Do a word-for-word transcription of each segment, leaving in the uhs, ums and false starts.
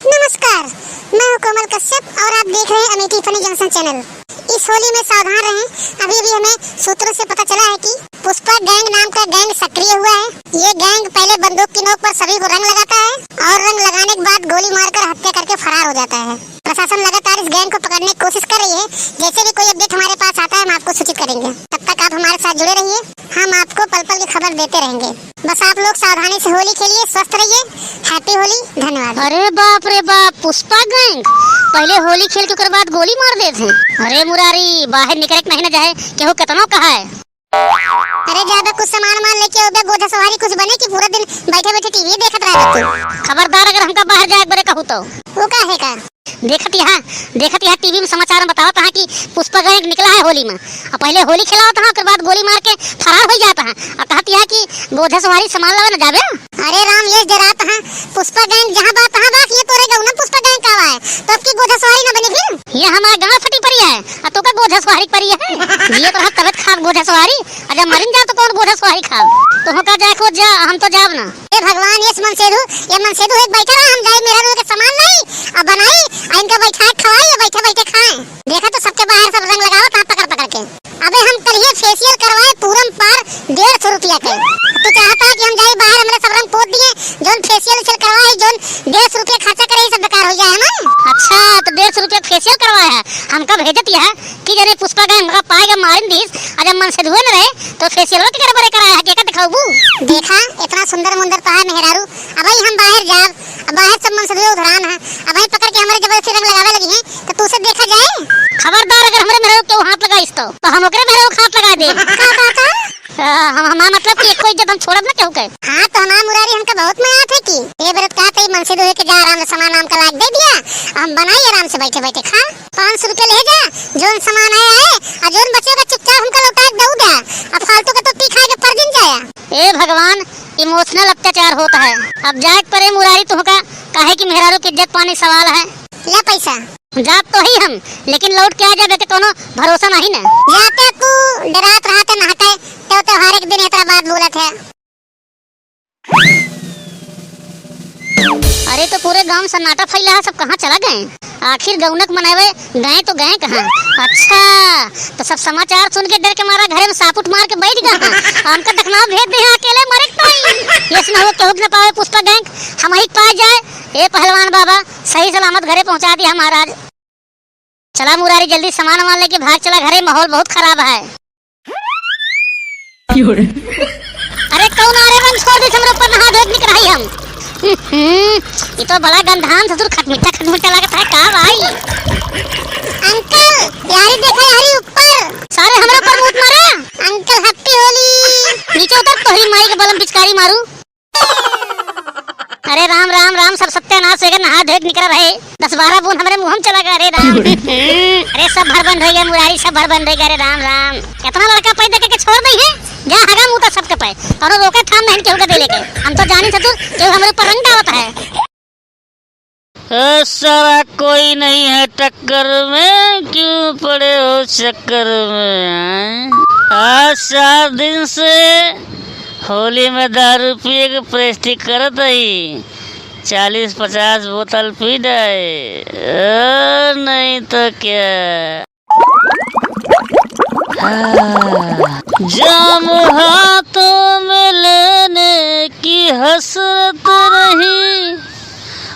नमस्कार, मैं हूँ कोमल कश्यप और आप देख रहे हैं अमेठी फनी जंक्शन चैनल। इस होली में सावधान रहें। अभी अभी हमें सूत्रों से पता चला है कि पुष्पा गैंग नाम का गैंग सक्रिय हुआ है। ये गैंग पहले बंदूक की नोक पर सभी को रंग लगाता है और रंग लगाने के बाद गोली मारकर हत्या करके फरार हो जाता है। प्रशासन लगातार इस गैंग को पकड़ने की कोशिश कर रही है। जैसे भी कोई अपडेट हमारे पास आता है, हम आपको सूचित करेंगे। तब तक आप हमारे साथ जुड़े रहिए, हम आपको पल पल की खबर देते रहेंगे। बस आप लोग सावधानी से होली खेलिए, स्वस्थ रहिए। हैप्पी होली, धन्यवाद। अरे बाप रे बाप, पुष्पा गैंग पहले होली खेल के ओकर बाद गोली मार देत हैं। अरे मुरारी, बाहर निकरे के नहीं ना चाहे, केहू केतनो कहा है। अरे जाबे कुछ सामान वामान लेके अउबे, गोधा सोहारी कुछ बने कि पूरा दिन बैठे बैठे टीवी देखत रहबे तू। खबरदार अगर हमका बाहर जाए के बरे कहू तो। वो काहे का? देखत यहाँ, देखत यहाँ टीवी में समाचार में बतावत हैं कि पुष्पा गैंग निकला है होली में। और पहले होली खेलावत हैं, ओकर बाद गोली मार के फरार हो जात हैं। और कहत यहाँ कि गोधा सोहारी सामान लावे न जाबे। अरे राम, ये डरात हैं, पुष्पा गैंग जहाँ बा तहाँ बा, ये तोरे गाँव में पुष्पा गैंग का है, तो अब की गोधा सोहारी न बनी फिर? ये हमारा गाँव फटी पड़ी है, और तो का गोधा सोहारी पड़ी है? जियत रहा तबे खाब गोधा सोहारी, और जब मरिन जा तो कौन गोधा सोहारी खाब? तो हो का जाए को जा, हम तो जाब ना। ए भगवान, ये मनसेधु, ये मनसेधु एक बैठा रहा, हम जाए मेहरारू के सामान लाई, अब बनाई, आ इनका बैठा के खवाई, ये बैठे बैठे खाएं। देखा तो सबके बाहर सब रंग लगावत हैं पकड़ पकड़ के। अबे हम कलिए फेशियल करवाए पूरम पार डेढ़ सौ रुपया के। तू चाहता है कि हम जाई बाहर, हमरे सब रंग पोत दिए, जौन फेशियल वेशियल करवाए, जौन डेढ़ सौ रुपया खर्चा करे, ये सब बेकार हो जाए हमारे। अच्छा, तो डेढ़ सौ रुपया फेशियल करवाए है, हमका भेजत यह कि जरे पुष्पा गैंग हमका पाएगा मारिन दीस, और जब मनसेधुए न रहे तो फेशियल के करे बरे कराया है, के का दिखाऊबू? देखा, इतना सुंदर मुंदर तो है मेहरारू, अब भाई हम बाहर जाब, अब बाहर सब मनसेधुए उधरान है, अब भाई पकड़ के हमारे जबरदस्ती रंग लगावे लगी हैं, तो तू से देखा जाए। खबरदार अगर हमरे मेहरारू के हाथ लगाइस तो, तो हम ओकरे मेहरारू के हाथ लगा दे। का, का, का? आ, हम, हमार मतलब कि एको इज्जत हम छोड़ब ना केहू के। हाँ, तो हमार मुरारी हमका बहुत मयात है कि। ए बरत का तई मनसेधुए के जा आराम से सामान आम का लाग दे दिया, हम बनाई आराम से बैठे बैठे खा। पाँच सौ रुपया ले जा, जौन सामान आए आए, और जौन बचे का चुपचाप हमका लौटा के दऊ दे, अब फालतू के तो पी खाए के फर्ज न जाया। ए भगवान, इमोशनल अत्याचार होत है। अब जाए के परे मुरारी तुहका, काहे कि मेहरारू के इज्जत पानी सवाल है। ले पैसा। जात तो ही हम, लेकिन लौट के आ जाबे के कोनो भरोसा नहीं ना। जाते तू डरात रहते नहके, तो त्योहार के दिन इतना बात बोलत है। अरे, तो पूरे गांव में सन्नाटा फैला है, सब कहाँ चला गए? आखिर गौनक मनावे गए तो गए कहाँ? अच्छा, तो सब समाचार सुन के डर के मारा घरे में सापुट मार के बैठ गए हैं। हमका दखनाव भेज दे हैं, अकेले मरे के पाई। ये सुना हो केहू के न पावे पुष्पा गैंग, हम ही पा जाए। ए पहलवान बाबा, सही सलामत घरे पहुँचा दिया महाराज। चला मुरारी, जल्दी सामान वामान लेके भाग चला घरे, माहौल बहुत खराब है। अरे कौन आ रे रंग छोड़ दे, हमरे ऊपर नहा धोए के निकराई हम। हम्म, ये तो बड़ा गंधान ससुर खटमिट्ठा खटमिट्ठा लागत है का भाई? अंकल, यारी देखा यारी ऊपर। सारे हमरे ऊपर मूत मारे। अंकल हैप्पी होली। नीचे उतर, तोहरी माई के बलम पिचकारी मारू। अरे राम, राम, राम, सब सत्यानाश होइगा, नहा धोए के निकरा रहे। दस बारह बूंद हमरे मुंह में चला गया, अरे राम। अरे सब भर बंद होइगा मुरारी, सब भर बंद होइगा, अरे राम, राम। इतना लड़का पैदा करके छोड़ दे है, जा हगा मूता सबके पे। कौनो रोके थाम नहीं केहू के दे लेके। हम तो जानी ससुर, केहू हमरे ऊपर रंग डालत है। ए साला, कोई नहीं है टक्कर में, क्यों पड़े हो चक्कर में, हैं? आज चार दिन से होली में दारू पिए के practice करत हई, चालीस पचास बोतल पी जाए, ओ, नहीं तो क्या। जाम हाथों में लेने की हसरत रही,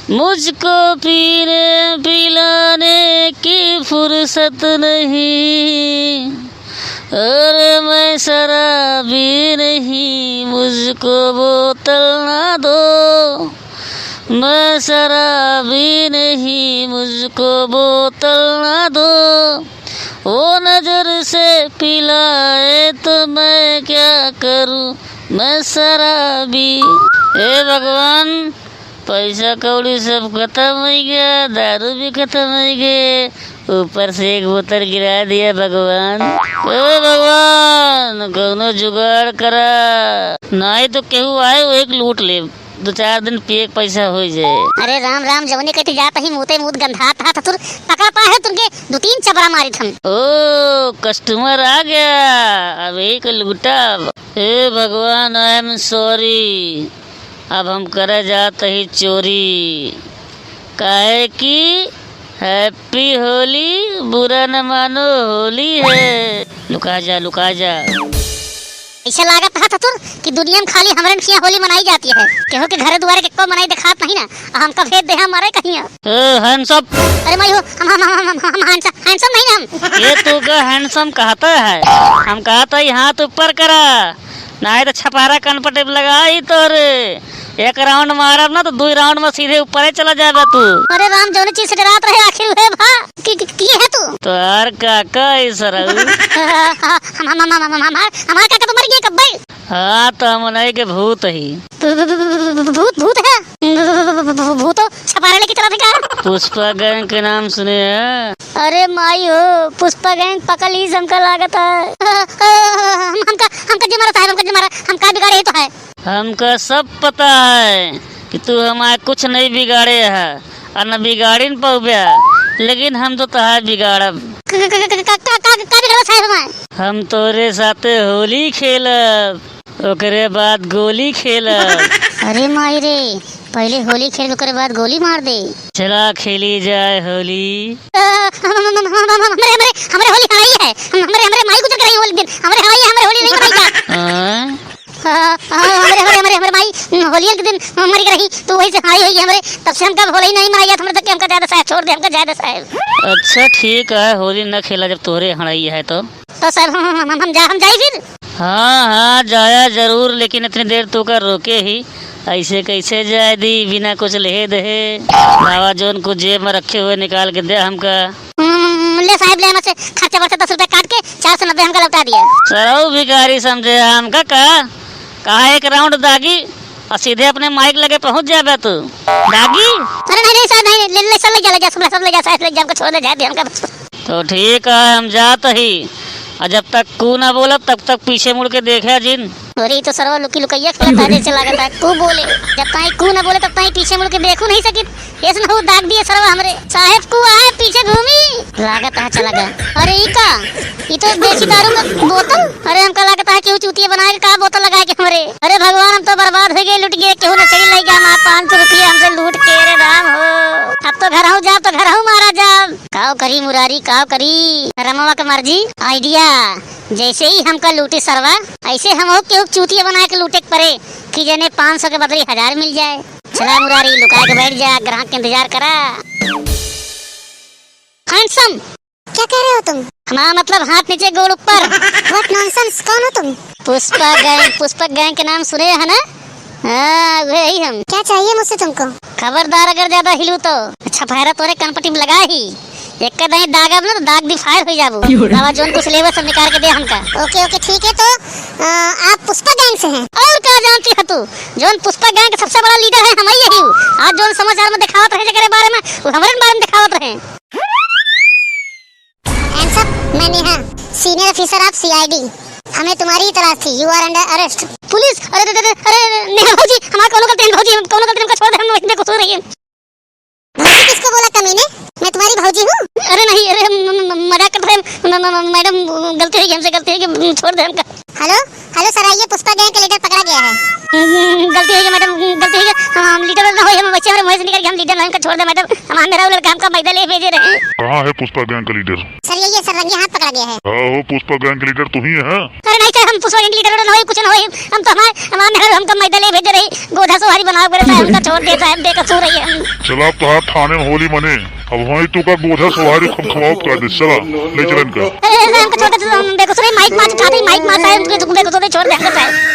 मुझको पीने पिलाने की फुर्सत नहीं। अरे मैं शराबी नहीं, मुझको बोतल ना दो। मैं शराबी नहीं, मुझको बोतल ना दो। वो नजर से पिलाए तो मैं क्या करूं, मैं शराबी। हे भगवान, पैसा कौड़ी सब खतम होइ गया, दारू भी खतम होइ गए, ऊपर से एक बोतल गिरा दिया भगवान। ओ भगवान, कौनो जुगाड़ करा, नाहीं तो केहू आए, वो एक लूट ले। दो चार दिन पिए के पैसा होइ जाए। अरे राम राम, जवने कहते जात ही मूते मूत गंधात हा, ससुर पकड़ पाए है तुमके दो तीन चबरा मारित हम। ओ, customer आ गया, अब एक लूटा। हे भगवान, I am sorry। अब हम करे जात ही चोरी, काहे कि Happy होली, बुरा न मानो, होली है। लुका जा, लुका जा। ऐसा लागत है चतुर कि दुनिया में खाली हमरे किहाँ होली मनाई जाती है, केहू के घरे दुआरे के को मनाई देखात नहीं ना, आ हमका भेज दे हैं मारे कहीं। ए, hands up। अरे माई हो, हम, हम, हम, हम, हम, हम handsome, handsome नहीं ना हम। ये तू का handsome कहता है? हम कहता है हाथ ऊपर करा, नाहीं तो छपारा कनपटे पे लगा ही तोरे। एक round मारब ना तो दुई round में सीधे ऊपरे चला जाबे तू। अरे राम, जौने चीज से डरात रहे आखिर उहे भा। की, की, की है तू? तोहार काका है सरऊ। हम, हम, हम, हम, हम, हमार, हमार काका तो मर गए कब्बे। हाँ, तो हम नहीं के भूत ही। भू-, भू-, भू-, भू-, भू-, भूत, भूत है? भू-, भू-, भू-, भू-, भूतो छपारा लेके चला था का? पुष्पा gang के नाम सुने हैं? अरे माई हो, पुष्पा gang पकड़ ली हमका लागत है। हम, हमका, हमका जे मारा साहब, हमका जे मारा, हम का बिगाड़े ही तो है। हमका सब पता है कि तू हमार कुछ नहीं बिगाड़े है और न बिगाड़िन पउबे, लेकिन हम तो तहार बिगाड़ब। क-, क-, क-, क-, का, का, का, का बिगाड़बा साहब हमार? हम तोरे साथे होली खेलब, ओकरे बाद गोली खेलब। अरे माई रे, पहिले होली खेल, ओकरे बाद गोली मार दे। चला खेली जाए होली। अ, हम, हम, हमरे, हमरे, हमरे होली हराई है। हम, हमरे, हमरे माई गुजर के रही होली दिन। हमरे हराई है, हमरे होली नहीं मनाई जात। हाँ? हाँ, हाँ, हमरे, हमरे, हमरे, हमरे माई होली के दिन मरी के रही, तो वही से हराई होई हमरे, तब से हमका होली नहीं मनाई जात, हमरे तक के हमका जाए द साहब, छोड़ दे, हमका जाए द साहब। अच्छा ठीक है, होली न खेला जब तोहरे हराई है तो। तो साहब हम, हम, हम, हम जा, हम जाई फिर? हाँ, हाँ, जाया जरूर, लेकिन इतनी देर तू का रोके ही, ऐसे कैसे जाए दी बिना कुछ लेहे देहे? लावा जौन कुछ जेब में रखे हुए निकाल के दे हमका। हम्म, ले साहब, ले, हमसे खर्चा बर्चा दस रुपया काट के चार सौ नब्बे हमका लौटा दिया। सरऊ भिखारी समझे हमका का? कहा एक round दागी और सीधे अपने माई के लगे पहुंच जाबे तू। दागी? अरे नहीं, नहीं साहब, नहीं, ले, ले, सब ले जा, ले जा, सब ले, सब ले जा, साहब, ले जा, हमको छोड़ दे, जाए दे हमका बस। तो ठीक है, हम जात ही। और जब तक कू ना बोलब, तब तक पीछे मुड़ के देखे जिन। अरे, ई तो सरवा लुकी लुकैया खेलत है, जैसे लागत है। कू बोले, जब ताई कू ना बोले, तब ताई पीछे मुड़ के देखू नहीं सकित। ऐसे न हो दाग दिए सरवा हमरे। साहेब कू आए, पीछे घूमी। लागत है चला गया। अरे, ई का? ई तो देसी दारू का बोतल। अरे, हमका लागत है केहू चूतिया बनाए के का बोतल लगाए के हमरे। अरे भगवान, हम तो बर्बाद हो गए, लुट गए, केहू नचेड़ी लई गया हमार पाँच सौ रुपया हमसे लूट के। अरे राम हो, अब तो घरहू जाब, तो घरहू मारा जाब। काव करी मुरारी, काव करी? रमवा के मर्जी, idea। जैसे ही हमका लूटे सरवा, ऐसे हमहू केहू चूतिया बना के लूटे के परे कि जने पाँच सौ के बदले हजार मिल जाए। चला मुरारी, लुका के बैठ जा, ग्राहक के इंतजार करा। Handsome। क्या कह रहे हो तुम? हमारा मतलब हाथ नीचे गोड़ ऊपर। What nonsense, कौन हो तुम? पुष्पा gang, पुष्पा gang के नाम सुने है ना? हाँ, वही हम। क्या चाहिए मुझसे तुमको? खबरदार अगर ज्यादा हिलू तो। अच्छा, भैरा तोरे कनपटी में लगा ही। एक का दाई दागब ना तो दाग दी fire हो जाबू। क्यों रे? बाबा जोन कुछ लेवे सब निकाल के दे हमका। OK, OK, ठीक है, तो, अ, आप पुष्पा gang से हैं? और का जानती है तू? जोन पुष्पा gang के सबसे बड़ा leader है, हम ही यही हूँ। आज जोन समाचार में दिखावत रहे जेकरे बारे में, वो हमरे बारे में दिखावत रहे। Hands up, मैं नेहा, senior officer of CID। हमें तुम्हारी ही तलाश थी, you are under arrest। पुलिस, अरे, अरे, अरे, अरे, नेहा भौजी, हमारा कौनो गलती नहीं भौजी, हम कौनो गलती नहीं, हमका छोड़ दे, हम वहीं बेकसूर रही हैं। भौजी किसको बोला कमीने? मैं तुम्हारी भौजी हूँ। अरे नहीं, अरे, हम, हम, हम मजाक करते हैं, म-, म-, म-, madam, गलती हुई, हमसे गलती हुई, छोड़ दे हमका। Hello, hello sir, आइए, पुष्पा gang के leader पकड़ा गया है। हम्म, गलती हुई है madam, गलती हुई है। हम, हम leader ना होई, हम बच्चे हमरे मुँह से निकल गया, हम leader ना होई, हमका छोड़ दे madam। हमार मेहरारू लड़का हमका मैदा ले भेजे रहे। कहाँ है पुष्पा gang का leader? Sir, यही है sir, रंगे हाथ पकड़ा गया है। हाँ हो, पुष्पा gang के leader तू ही है? अरे नहीं sir, हम पुष्पा gang के leader ना होई, कुछ ना होई। हम तो हमार, हमार मेहरारू हमका मैदा ले भेजे रही, गोधा सोहारी बनावे के परे, हमका छोड़ दे साहब, बेकसूर रही हम। चला अब तोहार थाने में होली मने। अब वहीं तू का गोधा सोहारी खब खवावत कर दे, चला, ले चलन का। अरे, अरे, हमका छोड़ दे, हम बेकसूर है, माइक मार उठाते, माइक मारता है, तुमके, तुमके बेकसूर है, छोड़ दे हमका साहब।